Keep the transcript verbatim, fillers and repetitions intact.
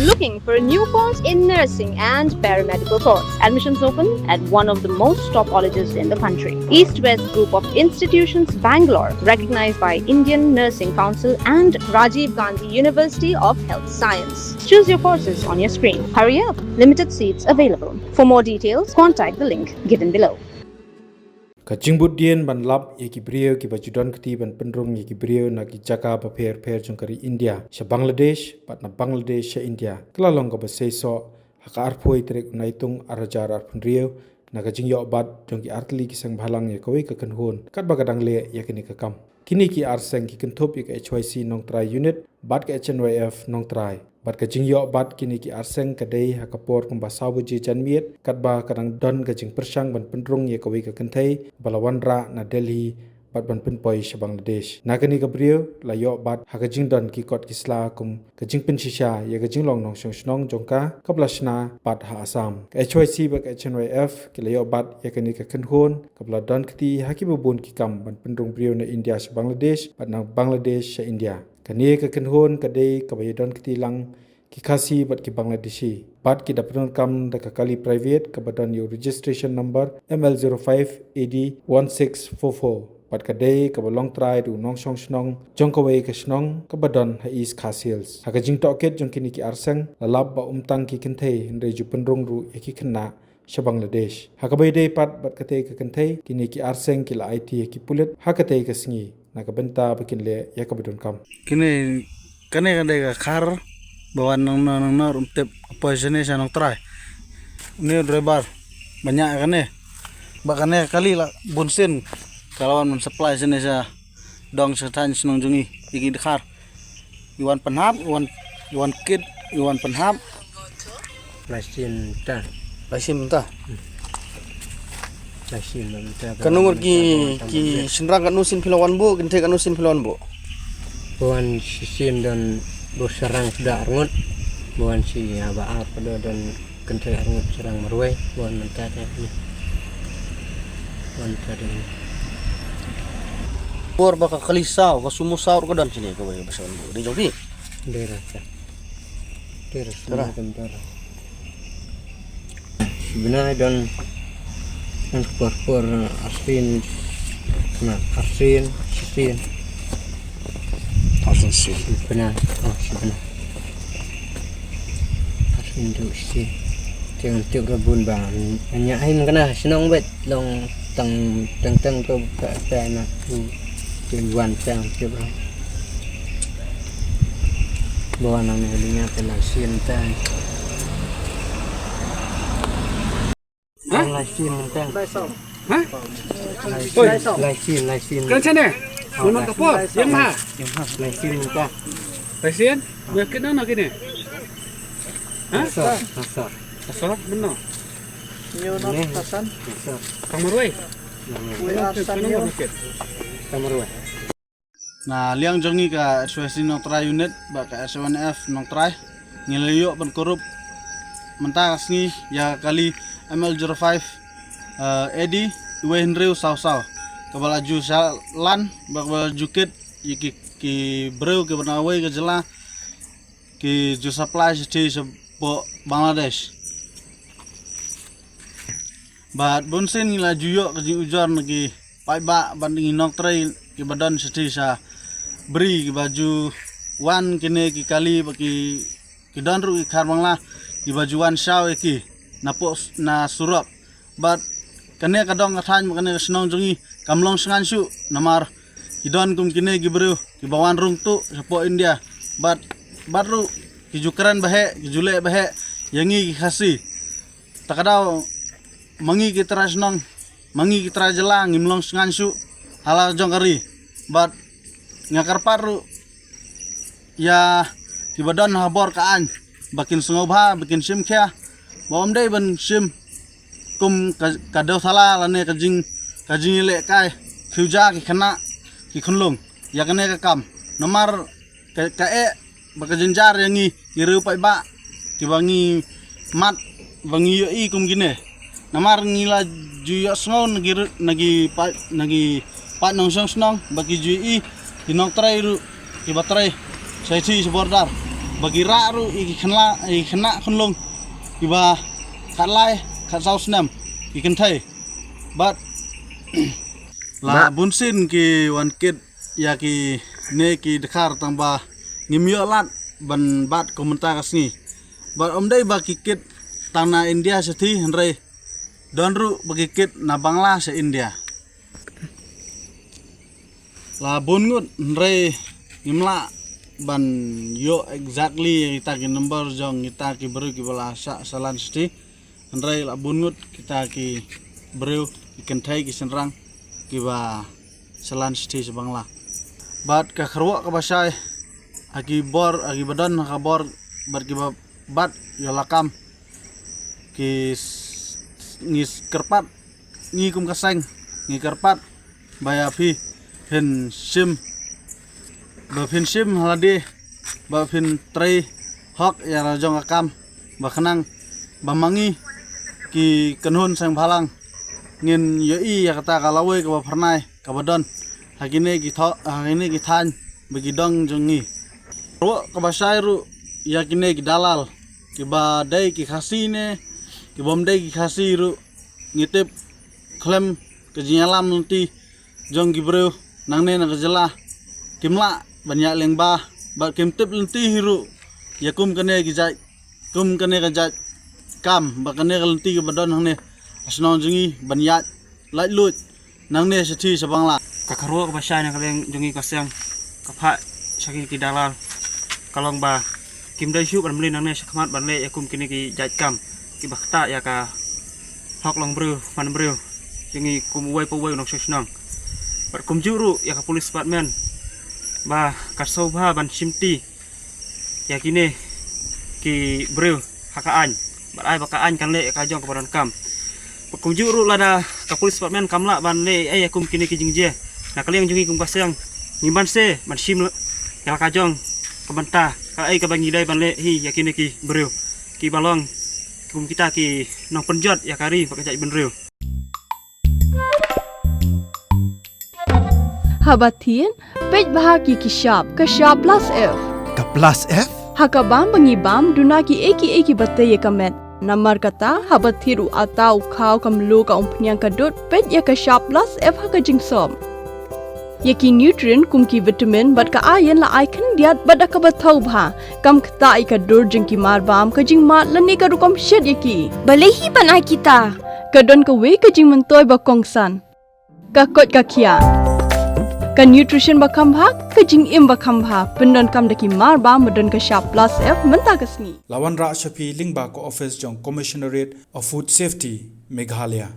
Looking for a new course in nursing and paramedical course? Admissions open at one of the most top colleges in the country. East West Group of Institutions, Bangalore, recognized by Indian Nursing Council and Rajiv Gandhi University of Health Science. Choose your courses on your screen. Hurry up, limited seats available. For more details, contact the link given below. Ka jingbud dien ban lap ïa ki briew kiba ju don kti ban pynrung ïa ki briew na ki jaka bapher pher jong ka ri India sha Bangladesh bad na Bangladesh sha India ka la long kaba seisoh ha ka arphew tarik u Naitung arhajar arphew hynriew na ka jingïoh bat jong ki artylli ki seng bhalang ïa kawei ka kynhun katba ka dang leh ïa kane ka kam. Kine ki ar seng ki kynthup ïa ka H Y C Nongtrai Unit bad ka H N Y F Nongtrai. Bad ka jingïoh bat kine ki ar seng ka dei ha ka por kumba saw baje janmiet katba ka dang don ka jingpyrshang ban pynrung ïa kawei ka kynthei ba la wanrah na Delhi bad ban pynpoi sha Bangladesh. Na kane ka briew la ïoh bat ha ka jingdon ki kot ki sla kum ka jingpynshisha ïa ka jinglong nongshong shnong jong ka kaba la shna pat ha Assam. Ka H Y C bad ka H N Y F ki la ïoh bat ïa kane ka kynhun kaba la don kti ha kiba bun ki kam ban pynrung briew na India sha Bangladesh bad na Bangladesh sha India. Kane ka kynhun ka dei kaba ïadon kti lang ki Khasi bad ki Bangladeshi. Bad ki da pyndonkam da ka kali private kaba don ïa u registration number M L zero five A D one six four four. Bad ka dei kaba long trai da u nongshong shnong jong kawei ka shnong kaba don ha East Khasi Hills. Ha ka jingtohkit jong kine ki ar seng la lap ba um tang ki kynthei hynrei ju pynrung ruh ïa ki khynnah sha Bangladesh. Ha kaba ïadei pat bad katei ka kynthei, kine ki ar seng ki la aiti ha ki pulit ha katei ka sngi na ka bynta ba kin leh ïa kaba donkam. Kine, kane ka dei ka khar ba wan nang nang nang nang rum tip ka poi shane sha Nongtrai. Une u driver ba ñiah kane, ba kane ka kali la bun sien ka la wan ban supply shane sha dong sha thaiñ shnong jong ngi, ïa ki dkhar. I wan pynhap, i wan, i wan kit, i wan pynhap. Lai sien ta. Lai sien ta. Lai sien mynta. Ka nongor ki, ki shynrang katno sien phi la wan buh, kynthei katno sien phi la wan buh? Buh wan shisien don buh shynrang suda arngut. Buh wan shi haba ar ka don kynthei arngut shynrang marwei, buh wan mynta te. Buh wan mynta te. Por ba ka kali saw, ka sumo saw ka don shane kawei ba sha wan buh. Dei jong phi? Dei ra ta. Dei ra sumo kan dei ra. Shi bnai don, don por por arsin, na arsin, shisien. Arsin shisien. Shi bnai, oh, shi bnai. Arsin tu shisien. Teng tep ra bun ba. Nya ai mangkana shnong bet long tang tang tang ko ka ka na tu. Teng wan tang tep ra. Bawa nang ni linya te lai sien tang. Ha? Lai sien tang. Ha? Lai sien, lai sien, lai sien. Kan chane? Mun ka por, yang ma. Lai sien tang. Lai sien? Nya kit na kine. Ha? Asar, asar. Asar, mun no? Nyo no Hasan. Asar. Tang marwei. Wi Hasan nyo. Tang marwei. Na liang jong ngi ka H Y C Nongtrai Unit bad ka H Y N F Nongtrai, ngi la ïoh ban kurup mynta ka sngi ïa ka kali M L zero five, eh, A D wei hynriew saw saw, kaba la ju shalan bad kaba la ju kit ïa ki, ki briew kiba na kawei ka jylla, ki ju supply shithi shapoh Bangladesh. Bad bun sien ngi la ju ïoh ka jingujor na ki paidbah bad ngi nongtrei kiba don shithi sha Bri kiba ju wan kine ki kali ba ki, ki don ruh ki khar Bangla kiba ju wan shaw ïa ki na poh s-, na surok. Bad kane ka dong ka thaiñ bad kane ka shnong jong ngi kam long shngain shuh namar ki don kum kine ki briew kiba wan rung tuh shapoh India. Bad, bad ruh ki ju kren ba heh, ki ju leh ba heh ïa ngi ki Khasi. Ta ka daw ma ngi ki trai shnong, ma ngi ki trai jylla ngim long shngain shuh ha la jong ka ri. Bad nga kyrpad ruh ïa kiba don ha bor ka aiñ ba kin sngewbha, ba kin shim khia, ba ym dei ban shim kum ka, ka dewthala lane ka jing, ka jingïalehkai khiew ja ki khynnah ki khunlung ïa kane ka kam. Namar ka, ka eh bad ka jynjar ïa ngi ki riew paidbah kiba ngi mad ba ngi ïohi kum kine. Namar ngi la ju ïohsngew na ki ri-, na ki paid, na ki paid nongshong shnong ba ki ju ïohi ki nongtrei ruh kiba trei sha ithi sha border. Ba ki rah ruh ïa ki khynnah, ïa ki khynnah khunlung kiba khatlai khatsaw snem ki kynthei. Bad la bunsien ki wan kit ïa kine ki dkhar tang ba ngim ïoh lad ban bat kum mynta ka sngi. Bad ym dei ba ki kit tang na India shathie, hynrei don ruh ba ki kit na Bangla sha India. La bun ngut, hynrei ngim lah ban ïoh exactly kita ki number jong kita ki briew kiba la shah shalan shathie. Hynrei la bun ngut kita ki briew, ki kynthei, ki shynrang kiba shalan shathie sha Bangla. Bad ka kyrwoh kaba shai ha ki bor, ha kiba don ha ka bor bad kiba bat ïa la kam, ki s-, ngi kyrpad, ngi kum ka seng ngi kyrpad ba ïa phi phin shim, ba phin shim ha lade, ba phin trei hok ïa la jong ka kam, ba khnang ba ma ngi ki kynhun seng bhalang ngin ïohi ïa kata ka lawei kaba phyrnai kaba don ha kine ki tho-, ha kine ki thaiñ ba ki dong jong ngi. Ruh kaba shai ruh ïa kine ki dalal, kiba dei ki Khasi ne kibym dei ki Khasi ruh, ngi tip khlem ka jingïalam lynti jong ki briew nangne na ka jylla, kim lah ban ïaid lyngba, bad kim tip lynti hi ruh ïa kum kane ki jait, kum kane ka jait kam, bad kane ka lynti kaba don hangne ha shnong jong ngi ban ïaid laitluid nangne shathie sha Bangla. Ka kyrwoh kaba shai na ka liang jong ngi ka seng, ka phah sha ki, ki dalal, ka long ba kim dei shuh ban mlien nangne shakhmat ban leh ïa kum kine ki jait kam kiba ktah ïa ka hok longbriew manbriew jong ngi kum uwei pa uwei u nongshong shnong. Bad kumjuh ruh ïa ka police department ba ka sngewbha ban shimti ïa kine ki briew ha ka aiñ, bad ai ba ka aiñ kan leh ïa ka jong kaba donkam. Bad kumjuh ruh lada ka police department kam lah ban leh ei ei ïa kum kine ki jingjia, na ka liang jong ngi kum ka seng, ngim banse ban shim ïa la ka jong ka bynta kaei kaba ngi dei ban leh hi ïa kine ki briew kiba long kum kita ki nongpynjot ïa ka ri bad ka jaitbynriew. Haba thied, peit bha ki ki shap, ka shap plus F. Ka plus F? Ha ka bam ba ngi bam, duna kiei kiei kiba tei ïa ka met. Namar kata, haba thied u atta, u khaw, ka mluh, ka umphniang, ka dud, peit ïa ka shap plus F ha ka jingsop. Ïa ki nutrient kum ki vitamin bad ka iron la ai khyndiat bad da kaba thaw bha. Kam ktah ïa ka dur jong ki mar bam, ka jingmad lane ka rukom shet ïa ki. Balei hi ban ai kita? Ka don kawei ka jingmyntoi ba kongsan. Ka koit ka khiah. Ka nutrition ba kham bha, ka jingim ba kham bha. Pyndonkam da ki mar bam ba don ka shap plus F mynta ka sngi. La wanrah sha phi lyngba ka office jong Commissionerate of Food Safety, Meghalaya.